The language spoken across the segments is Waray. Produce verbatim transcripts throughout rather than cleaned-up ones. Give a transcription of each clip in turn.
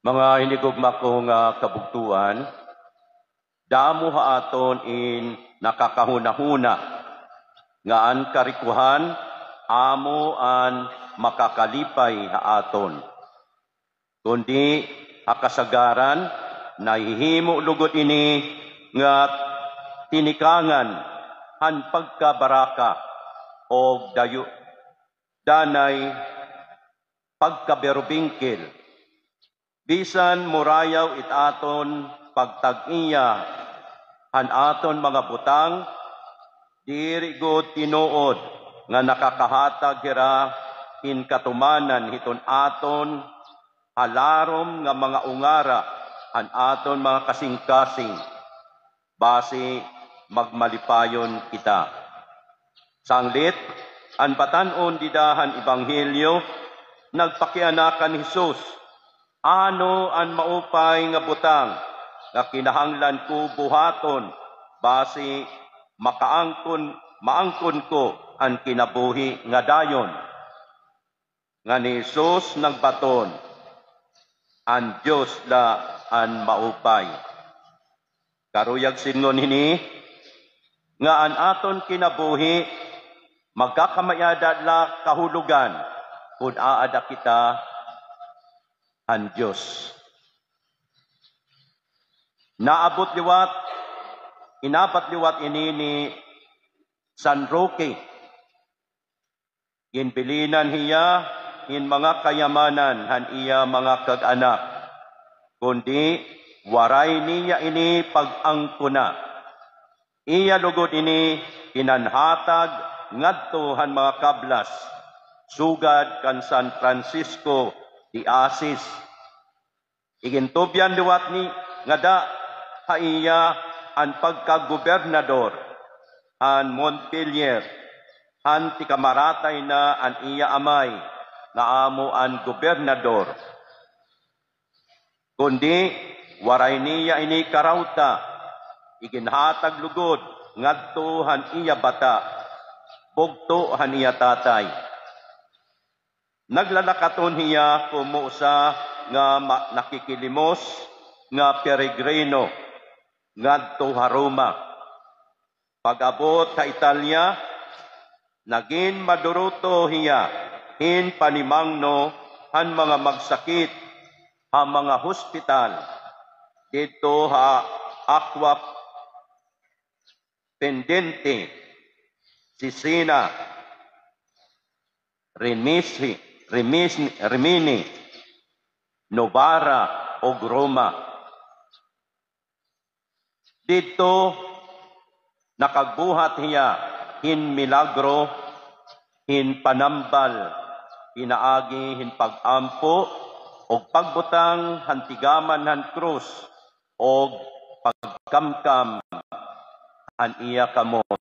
Mga hinigugma ko nga kabugtoan, damo ha aton in nakakahunahuna nga an karikohan amo an makakalipay ha aton. Kundi ha kasagaran, nahihimo lugod ini nga tinikangan han pagkabaraka o dayo, danay pagkabirubingkil. Bisan murayaw it aton pagtag-iya han aton mga butang, diri gud tinuod nga nakakahatag hira hin katumanan hiton aton ha larom nga mga ungara han aton mga kasingkasing. Basi magmalipayon kita. Sanglit, an batan-on dida han ebanghelyo, nagpakiana kan Jesus, "Ano an maupay nga butang nga kinahanglan ko buhaton basi makaangkon, maangkon ko an kinabuhi nga dayon?" Ngan hi Jesus nagbaton, "An Dios la an maupay." Karuyag sidngon hini nga an aton kinabuhi magkakamay-ada la kahulogan kon aada kita han Dios. Naabot liwat, inabat liwat ini ni San Roque. Ginbilinan hiya hin mga kayamanan han iya mga kag-anak, kundi waray niya ini pag-angkona. Iya lugod ini pinanhatag ngadto han mga kablas, sugad kan San Francisco de Asis. Igintubyan liwat ni ngada ha iya an pagkagobernador han Montpellier, han tikamaratay na an iya amay nga amo an gobernador. Kundi waray niya ini karawta, iginhatag lugod ngadto han iya bata, bugto han iya tatay. Naglalakaton hiya komo usa nga ma-, nakikilimos nga peregrino ngadto ha Roma. Pag-abot ha Italia, nagin maduruto hiya hin panimangno han mga magsakit ha mga hospital didto ha Aqua Pendente, Cesena, Rimisi, Rimis-, Rimini, Novara, ug Roma. Didto nakagbuhat hiya hin milagro, hin panambal, pinaagi hin pag-ampo ug pagbutang han tigaman han krus ug pagkamkam han iya kamot.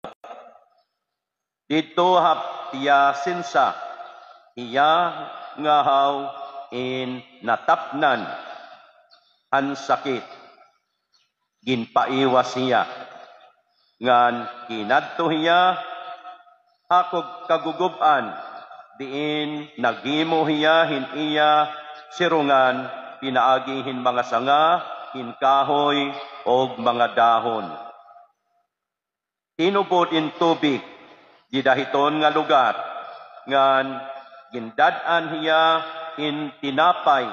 Didto ha Piacenza, hiya ngahaw in natapnan han sakit. Ginpaiwas hiya, ngan kinadto hiya ha kag-, kagugub-an, diin naghimo hiya hin iya sirungan pinaagi hin mga sanga, hin kahoy, ug mga dahon. Tinubod in tubig dida hiton nga lugar, ngan gindad-an hiya hin tinapay,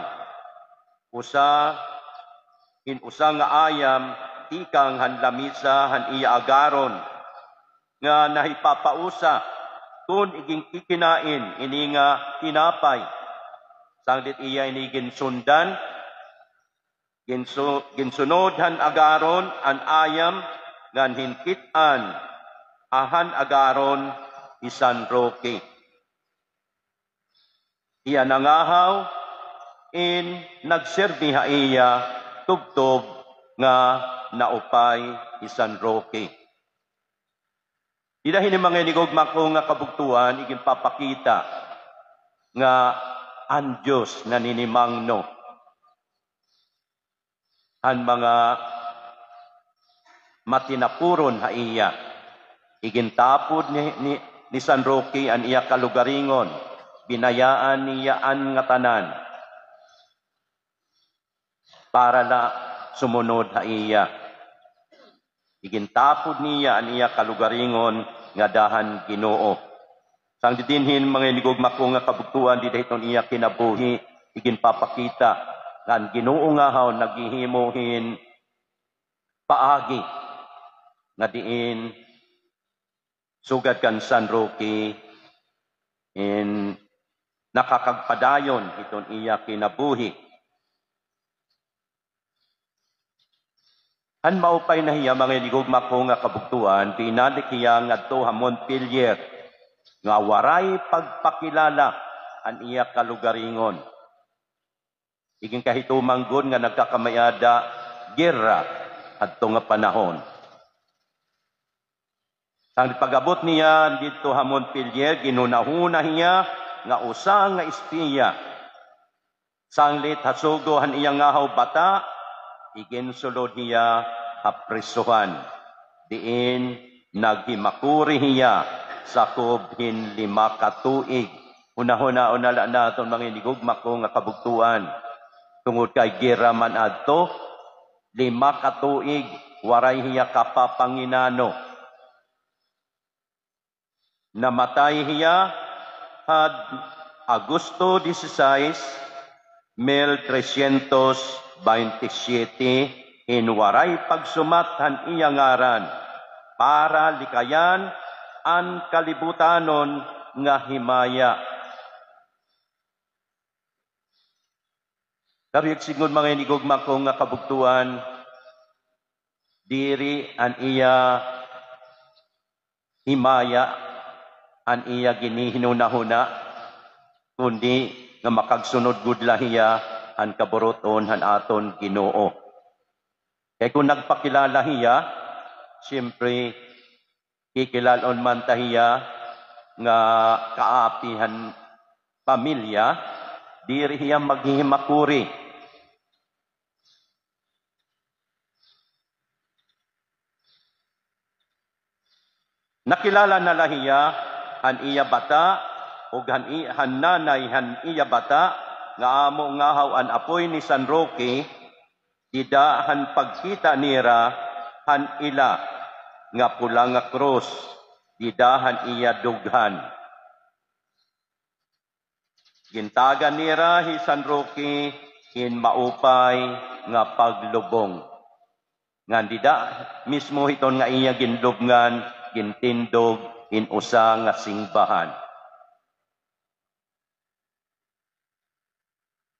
usa, hin usa nga ayam tikang han lamisa han iya agaron, nga nahipapausa kon iginkikinain ini nga tinapay. Sanglit iya ini ginsundan, Ginsu-, ginsunod han agaron an ayam, ngan hinkit-an han agaron hi San Roque. Iya nangahaw, in nagsirbi ha iya tubtob nga naupay hi San Roque. Dida hini mga hinigugma ko nga kabugtoan, iginpapakita nga an Dios naninimangno han mga matinapuron ha iya. Igintapod ni, ni, ni San Roque an iya kalugaringon, binayaan niya an ngatanan. para la sumunod ha iya. Igintapod niya an iya kalugaringon ngada han Ginoo. Sang didinhin, mga inigugma ko nga kabugtoan, dida hiton iya kinabuhi, iginpapakita nga an Ginoo ngahaw naghihimo hin paagi nga diin sugad kan San Roque in nakakagpadayon hiton iya kinabuhi. Han maupay na hiya, mga inigugma ko nga kabugtoan, binalik hiya ngadto ha Montpellier nga waray pagpakilala an iya kalugaringon. Iginkahitumang gud nga nagkakamay-ada giyera hadto nga panahon. Sang pag-abot niya didto ha Montpellier, ginhunahuna hiya nga usa nga espiya. Sanglit ha sugo han iya ngahaw bata, iginsulod hiya ha prisohan. Diin naghimakuri hiya sakob hin lima ka tuig. Hunahunaon na la naton, mga inigugma ko nga kabugtoan. Tungod kay giyera man adto, lima ka tuig, waray hiya kapapanginano. Namatay hiya had Agosto dieciséis, mil trescientos veintisiete, hin waray pagsumat han iya ngaran, para likayan an kalibutanon nga himaya. Karuyag sidngon, mga inigugma ko nga kabugtoan, diri an iya himaya an iya ginihinunahuna, kundi nga makagsunod gud la hiya han kaburut-on han aton Ginoo. Kay kon nagpakilala hiya, siyempre, kikilal-on man ta hiya nga kaapi han pamilya, diri hiya maghihimakuri. Nakilala na la hiya han iya bata, ug han i-, han nanay han iya bata, nga amo ngahaw an apoy ni San Roque, dida han pagkita nira han ila nga pula nga krus, dida han iya dughan. Gintagan nira hi San Roque hin maupay nga paglubong. Ngan dida mismo hiton nga iya ginlubngan, gintindog hin usa nga singbahan.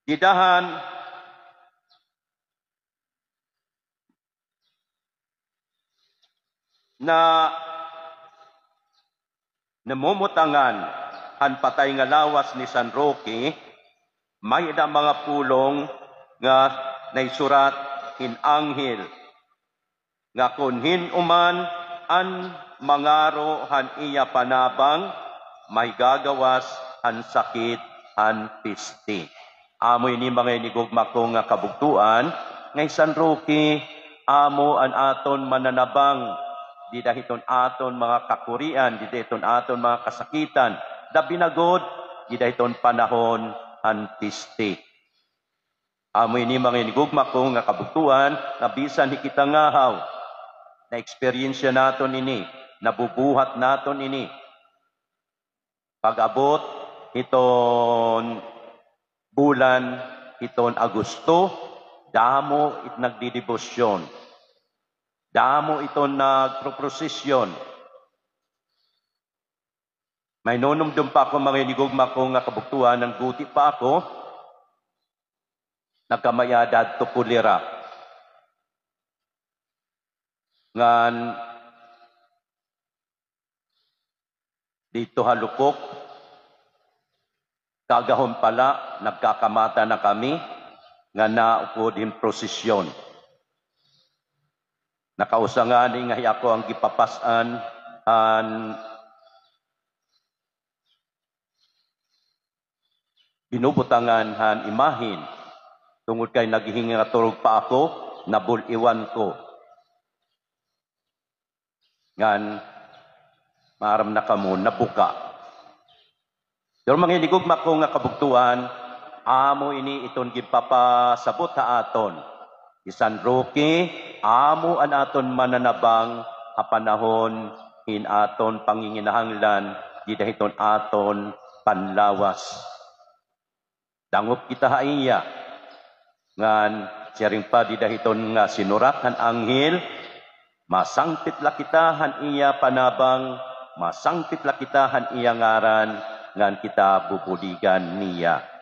Dida han na namumutangan han patay nga lawas ni San Roque, may-ada mga pulong nga naisurat hin anghel, nga kon hin-o man an mangaro han iya panabang, mahigagawas han sakit han piste. Amo ini, mga inigugma ko nga kabugtoan, nga hi San Roque amo an aton mananabang dida hiton aton mga kakurian, dida hiton aton mga kasakitan, labi na gud dida hiton panahon han piste. Amo ini, mga inigugma ko nga kabugtoan, nga bisan hi kita ngahaw, naeksperyensya naton ini, nabubuhat naton ini. Pag-abot hiton bulan hiton Agosto, damo it nagdidebosyon. Damo iton nagproprosesyon. May nunumdom pa ako, mga inigugma ko nga kabugtoan, nang guti pa ako, nagkamay-ada adto kolera. Ngan didto ha Lupok, kaagahon pa la, nagkakamata na kami nga naupod hin prosesyon. Nakausa ngani nga hi ako an gipapas-an han binubutangan han imahen, tungod kay naghihingaturog pa ako, nabul-iwan ko. Ngan, maaram na kamo, nabuka. Pero mga inigugma ko nga kabugtoan, amo ini iton ginpapasabot ha aton Hi San Roque, amo an aton mananabang ha panahon hin aton panginginahanglan dida hiton aton panlawas. Dangop kita ha iya. Ngan siring pa dida hiton nga sinurat han anghel, masangpit la kita han iya panabang, masangpit la kita han iya ngaran, ngan kita bubuligan niya.